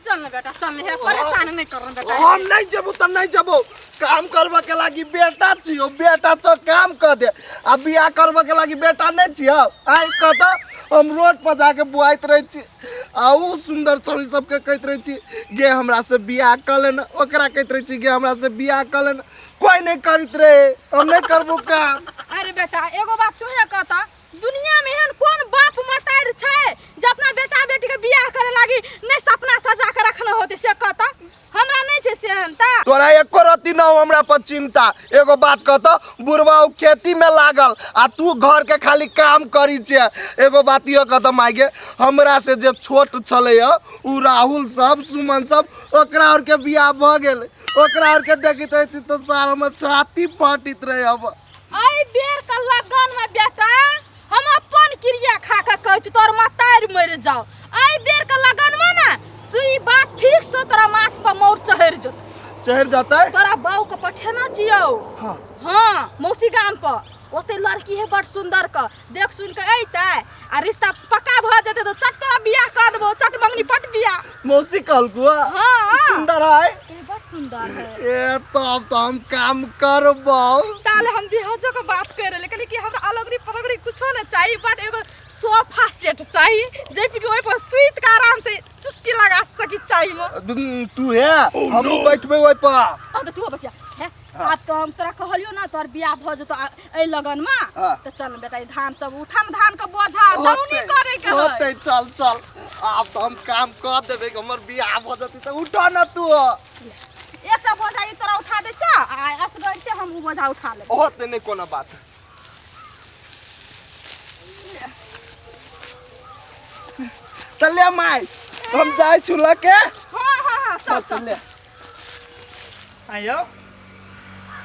चल ना बेटा, चल ना, हे परेशान नहीं कर बेटा। हम नहीं जेबो त नहीं जेबो। काम करबा के लागी बेटा छियो, बेटा तो काम कर दे, आ बियाह करबा के लागी बेटा नहीं छियो। आइ कत हम रोड पर जाके बुआइत रहे छी, आ उ सुंदर छोरी सबके कहैत रहे छी गे हमरा से बियाह कर लेना, ओकरा कहैत रहे छी गे हमरा से बियाह कर लेना, कोई नहीं करैत रहे, हम नहीं करबो काम। अरे बेटा एगो बात तूहे कहता, दुनिया में एहन कोन बाप मतार छै जे अपना बेटा बेटी के बियाह करे लागी नहीं सपना सजा के रखने होते, से कहता हमरा नहीं छै सेहनता। तोरा एको रत्ती न हो हमरा पर चिंता। एगो बात कहता, बुढ़वा उ खेती में लागल आ तू घर के खाली काम करी छे। एगो बात इहो कहता माय गे, हमरा से जे छोट छलै ह उ राहुल सब सुमन सब, ओकरा और के बियाह भ गेल, ओकरा और के देखैत रहती तो सार हमर छाती फटित रहे। अब एहि बेर के लगन में बेटा हम अपन क्रिया खा के कहै छी तोर मतारि मरि जाओ। एहि बेर के लगन में ना तू ई बात फिक्स हो, तोरा माथ पर मोर चढ़ि जेतौ। चढ़ि जेतै? तोरा बाऊ के पठेना छियौ। हाँ। हाँ, मौसी गाम पर ओते लड़की है बड़ सुंदर के, देख सुन के अइतै आ रिश्ता पक्का भ जेतै तो चट तोरा बियाह कर देबो, चट मंगनी पट बियाह। मौसी कहलकू हाँ? हाँ। सुंदर है? ए, बड़ सुंदर है। ए तब तो हम काम करबो। ताले हम बिहाजो के बात कर रहे कहली कि हमरा अलगड़ी पलगड़ी कुछो न चाहिए, बट एगो सोफा सेट चाहिए जे कि ओइ पर सुइत के आराम से चुस्की लगा सकी चाहिए मो। तू है हमहू बैठबे ओइ पर। हां तो तू बैठिया है। आब तो हम तोरा कहलियो ना तोर बियाह भ जेतो एहि लगन में, हाँ। तो चल बेटा ई धान सब उठा न, धान के बोझा दौनी करे के है। होतै, चल चल आब तो हम काम कर देबे, हमर बियाह भ जेतै त उठा न तू। एकटा बोझा ई तोरा उठा दै छौ आ असगरते हम उ बोझा उठा लेबै। होतै नै कोनो बात। त ले माय हम जाइ छु लके। हाँ, हाँ, हाँ, चल, त चल। ले। आयो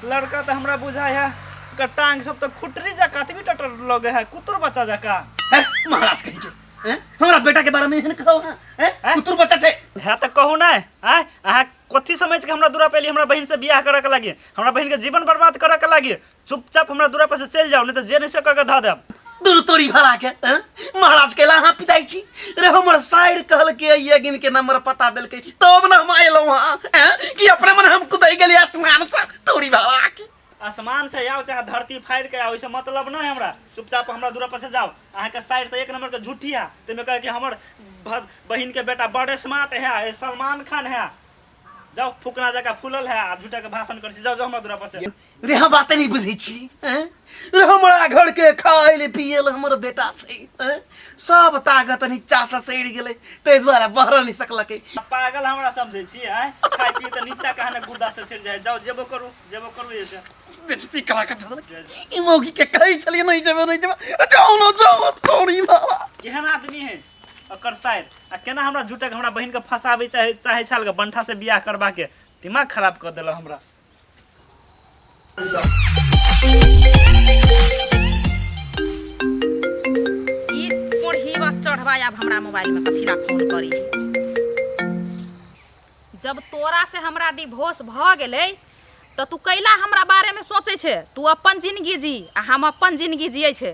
लड़का तो हमरा बुझाय है ओकर टांग सब तो खुटरी जका तभी टटर लगे है, कुतुर बच्चा जका। हैं, महाराज कही के हैं, हमरा बेटा के बारे में एहन कहो हैं, हैं? हैं? कुतुर बच्चा छै। है तो कहू ना, आय अहाँ कथी समझ के हमरा दूरा पे एली, हमरा बहिन से बियाह करे के लागी, हमरा बहिन के जीवन बर्बाद करे के लागी? चुपचाप हमरा दूरा पर से चलि जाओ, नहीं तो जे नहीं से कह के धऽ देब। दूर तोरी भरा के, हैं? महाराज के अहाँ पिताई छी रे, हमर साइड कहल के ये गिन के नंबर पता देलकै तब न हम आएलहुँ हँ, हैं? कि अपने मन हम कुदै गेलियै आसमान से तोरी भरा के। आसमान से आओ चाहे धरती फाड़ि के आओ, ओहिसे मतलब नहीं हमरा। चुपचाप हमरा दूरा पर से जाओ। अहाँके साइड तो एक नंबर के झूठी है, ताहिमे कहे कि हमर बहिन के बेटा बड़े स्मार्ट है, सलमान खान है। जाओ फुकना जका फूलल है आ झूठा के भाषण करै छी, जाओ जाओ हमरा दूरा पर से। रे हम बात नहीं बुझै छी, हैं? रे हमरा घर के खाए ले पिए ले हमर बेटा छै, हैं? सब ताकत नीचा से सड़ि गेलै ताहि दुआरे बहर नहीं सकलकै। पागल हमरा समझै छी, हैं? खाइ पी तऽ नीचा कहाँ ने गुर्दा से सड़ि जाइ। जाओ जेबो करू, जेबो करू एसे। बेइज्जती करा के धऽ देलकै। ई मौगी के कहै छलियै नहीं जेबै नहीं जेबै, जाउ न जाउ तोरी बाबा। केहन आदमी है ओकर साइड आ केना हमरा झूठक हमरा बहिन के फंसाबै चाहे चाहे छल के बंठा से बियाह करबा के दिमाग खराब कर देलक हमरा। ई कोढ़ीवा चढ़वा आब हमरा मोबाइल में कथी ला फोन करी। जब तोरा से हमरा डिवोर्स भ गेलै तऽ तू कैला हमरा बारे में सोचै छे? तू अपन जिंदगी जी आ हम अपन जिंदगी जियै छे,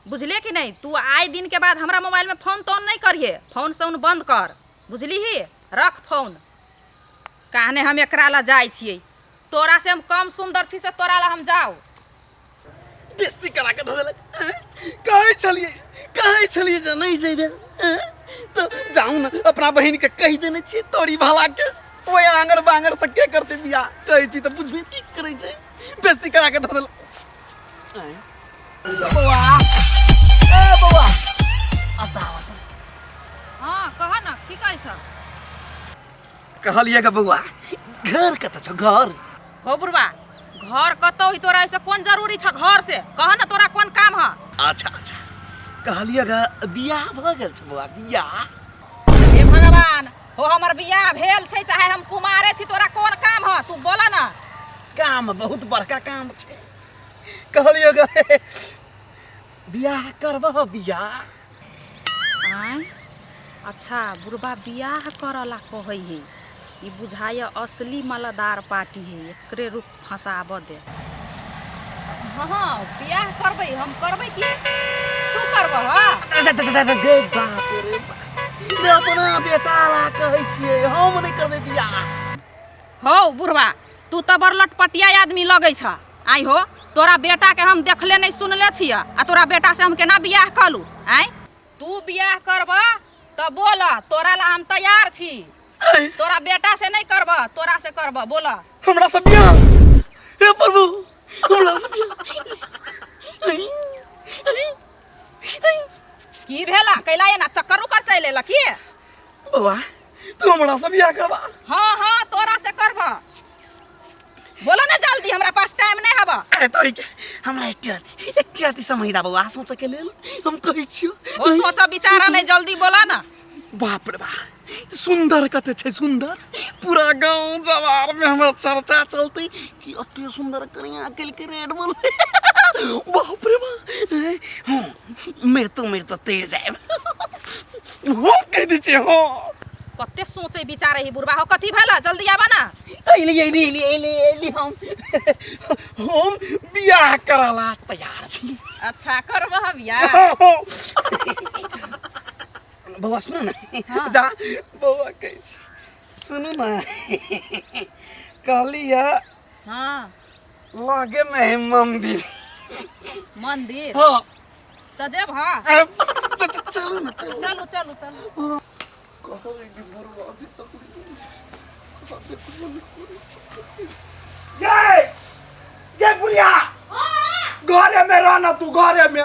बुझले कि नहीं? तू आइ दिन के बाद हमरा मोबाइल में फोन तोन नहीं करिहे, फोन सोन बंद कर, बुझलीही? रख फोन। कहने हम एकरा ला जाइ छियै, तोरा से हम कम सुंदर छी से तोरा ला हम जाओ। बेइज्जती करा के धऽ देलक। कहै छलियै, कहै छलियै जे नहीं जेबै, हैं? तऽ जाउ ने अपना बहिन के कहि देने छियै तोरी भला के, ओहि आंगर बांगर से के करतै बियाह? कहै छी तऽ बुझबे की करै छै, बेइज्जती करा के धऽ देलक। बौआ, ए बौआ, आता आता। हाँ कह ना, की कहै छ? कहलियै गे बौआ, घर कतऽ छौ घर? हो बुढ़वा, घर कतौ ही तोरा ऐसे कोन जरूरी छ घर से? कह ना तोरा कोन काम है? अच्छा अच्छा, कहलियै गे बियाह भऽ गेल छौ बौआ बियाह? हे भगवान, हो हमर बियाह भेल छै चाहे हम कुमारे छी, तोरा कोन काम है? तू बोला ना। काम बहुत बड़का काम छै। कहलियै गे बियाह करबह बियाह? आँय अच्छा, बुढ़बा बियाह करला कहै है, ई बुझाय असली मलदार पार्टी है, एकरे रुक फंसाब दे। हाँ हाँ बियाह करबै हम, करबै की तू करबह? गे बाप रे बाप, रे अपना बेटा ला कहै छियै हम नहि करबै बियाह। हौ बुढ़वा, तू तऽ बड़ लटपटिया आदमी लगै छ। आइ हो, तोरा बेटा के हम देखले नहीं सुनले छिय आ तोरा बेटा से हम केना बियाह कलू? आइ तू बियाह करब तऽ बोल, तोरा ला हम तैयार छी। तोरा बेटा से नहीं करब, तोरा से करब, बोल। हमरा से बियाह? हे प्रभु, हमरा से बियाह? की भेला कैला एना चक्कर उकर चलि एला की? बौआ, तू हमरा से बियाह करबा? हाँ हाँ, तोरा से करब। बोलो ना जल्दी, हमरा पास टाइम नहीं हबा। अरे तोरी के, हमरा एक राति समय दा बौआ सोचे के लेल, हम कहै छियो। ओ सोचा विचारा नहीं, जल्दी बोला ना। बाप रे बा, सुंदर कते छै सुंदर, पूरा गांव जवार में हमर चर्चा चलते कि अते सुंदर कनिया के रेड बोल। बाप रे बा, हाँ, मरतो मरतो तर जाएब, हम कह दै छियै। हाँ। कते सोचे विचारे ही बुढ़बा हो। कथी भेला? जल्दी आबा ना। अइली अइली अइली अइली अइली। हम बियाह करला तैयार छी। अच्छा, करबह बियाह? बौआ, सुन न। हाँ। जा बौआ, कहै छी, सुनू न, कहली है लगे में है मंदिर। मंदिर? हाँ। तऽ जेब? हाँ। चलू न, चलू। चलू चलू चलू। कहाँ गई बुढ़वा? अभी तक नहीं। ये ये बुढ़िया, घरे में रहना तू, घरे में।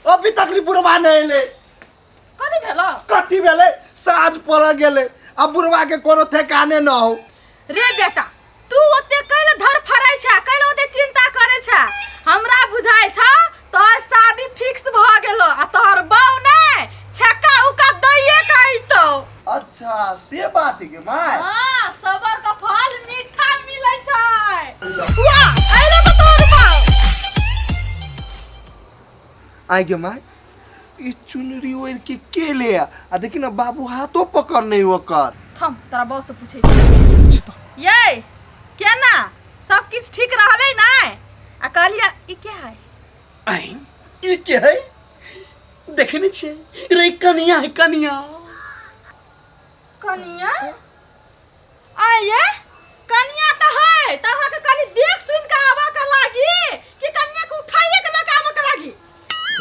अभी तक नहीं बुढ़वा नहीं एले। कथी भेलो? कथी भेलै? साँझ पड़ गेलै आ बुढ़वा के कोनो ठेकाने न हो। रे बेटा, तू ओते कैल धर फरै छ, कैल ओते चिंता करै छ? हमरा बुझाइ छ तोहर शादी फिक्स भ गेलो आ तोहर बहू नै छक्का उका दैये के अइतौ। अच्छा, से बात है के माय? हाँ, सबर का फल मीठा मिलै छै। वाह, अइलो त तोहर बहू। आइ गे माय, ई चुनरी ओढ़ के के ले आ? आ देखी ना, बाबू हाथो पकड़ नहीं ओकर। थम, तोरा बहू से पूछै छी। ये केना सब किछ ठीक रहलै नै? आ कहलियै, ई के है? आइ ई के है? देखे नहीं छियै रे, कनिया है, कनिया। कनिया? आइए, कनिया तऽ है तऽ अहाँके कनि देख सुन के आबऽ के लागी कि कनिया के उठाइए के लऽ के आबऽ के लागी?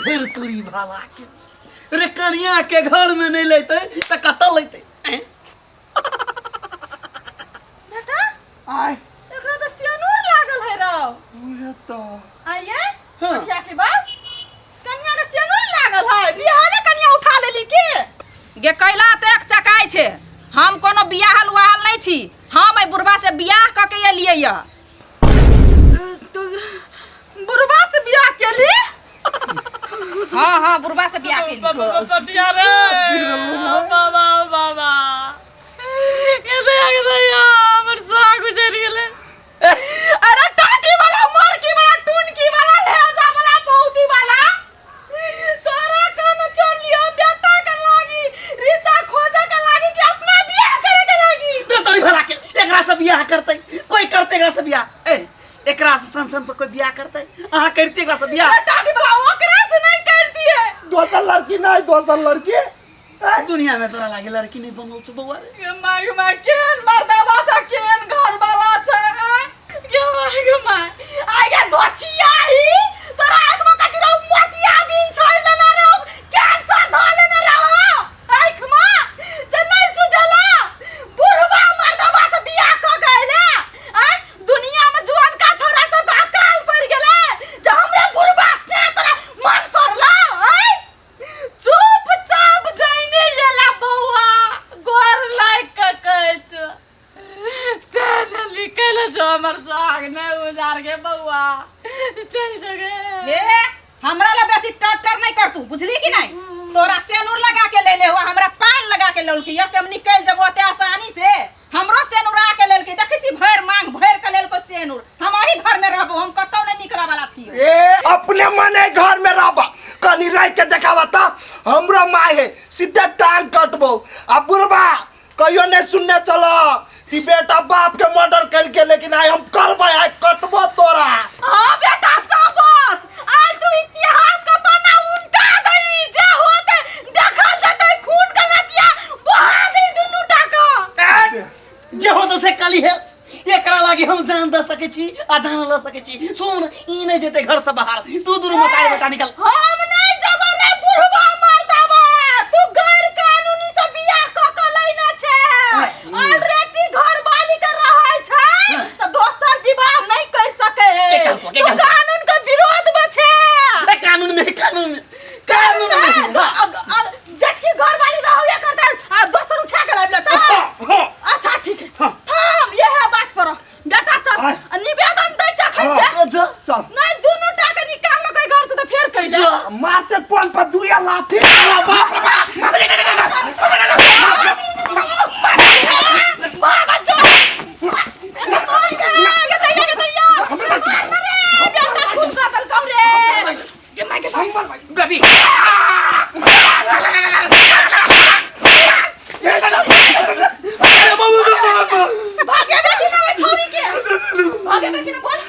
फिर तोरी भाला के रे, कनिया के घर में नहीं लेते तऽ कतऽ लेते? ऐं? बेटा। आय। एकरा तऽ सियानूर लागल है रौ। उहे तऽ। आइए। हाँ। पठिया के बाप, कनिया के सियानूर लागल है, बिहाले कनिया उठा लेली की? गे कैला तऽ एक चकाइ छै। हम कोनो बियाहल उआहल नहि छी। हम एहि बुढ़बा से बियाह कऽ के एलियै यऽ। तो बुढ़बा से बियाह केली? हाँ हाँ, बुढ़बा से बियाह केली। पटिया रे बाबा, बाबा, हमर सुहाग गुजर गेलै। अरे टाटी वाला, मरकी वाला, टुनकी वाला, हेजा वाला, भौती वाला, तोरा कान चोर लियो बेटा के लागी रिश्ता खोजे के लागी कि अपना बियाह करे के लागी? दे तोरी भला के, एकरा से बियाह करते कोई? करते एकरा से बियाह? ए, एकरा से सन सन पर कोई बियाह करते? अहाँ करते एकरा से बियाह? अरे टाटी वाला, ओकरा से नहीं कर दिए। दोसर लड़की नहीं? दोसर लड़की आय? दुनिया में तोरा लागे लड़की नहीं बनल छौ बौआ रे। गे my, गे my, केहन मर्दावा छ, केहन घर वाला छ, आँय? गे my, गे my, आइ गे धोछिया ही, तोरा आँख में कथी रहौ? मोतिया बिन छोड़ लेने रहौ, कैंसर धऽ लेने रहौ आँख में जे नहीं सुझला? बुढ़वा मर्दावा से बियाह कऽ के अइले, आँय? दुनिया में जुआनका छोरा सबके अकाल पड़ि गेलै जे हमरे बुढ़वा से तोरा मन पड़ला, आँय? चुपचाप जइने लेला बौआ, गोर लाग के कहै छौ, तें लिखल छौ हमर सुहाग नहि उजार गे बौआ, चल जो गे। हे, हमरा ला बेसी टर टर नहीं कर तू, बुझली कि नहीं? तोरा सेनूर लगा के ले ले हुआ, हमरा पानि लगा के लेलकी। से हम निकल जबो ओते आसानी से? हमरो सेनूर आ के लेलकी। देखै छी, भरि मांग भरि के लेलको सेनूर। हम अही घर में रहबो, हम कतौ नहीं निकले वाला छियै। ए, अपने मने घर में रहब, कनी रह के देखावा त। हमरो माय है, सीधे टांग कटबो। आ बुढ़बा कहियो नहीं सुनने चल कि बेटा बाप के मर्डर कल के, लेकिन आइ हम करबै, आइ कटबो तोरा। हाँ बेटा, शाबाश, आज तू इतिहास का पन्ना उल्टा दई। जे होते देखल जते, खून का जे हो तो से कली है। एकरा लागी हम जान दे सकै छी आ जान ल सकै छी। सुन, ई नहीं जेते घर से बाहर, तू दुनू मतारी बेटा निकल। हम नहीं जबो रे बुढ़वा मर्दावा, तू गैर कानूनी से बियाह क क लैने छे, ऑलरेडी घर वाली के रहै छै त दोसर विवाह नहीं कर सके है। के कहलको, के तू कहलको? कानून के विरोध में छे। ए, कानून में, कानून में, कानून में। जटकी घर वाली रहबे करता आ दोसर उठा के लाबि लेता। अच्छा ठीक है, थाम यह बात पर बेटा चल, आ निवेदन दै चखै के। अच्छा चल। नहीं दुनू टा के निकाल लकै घर से त फेर कैले जा। मारते पोन पर दुया लाथी। बाप रे बाप। भाग जा। गे दैया, गे दैया। अरे बेटा खून कतल कौ रे। गे my गे। बेबी भागे बेटी ना छौरी के, भागे बेटी ना बोल।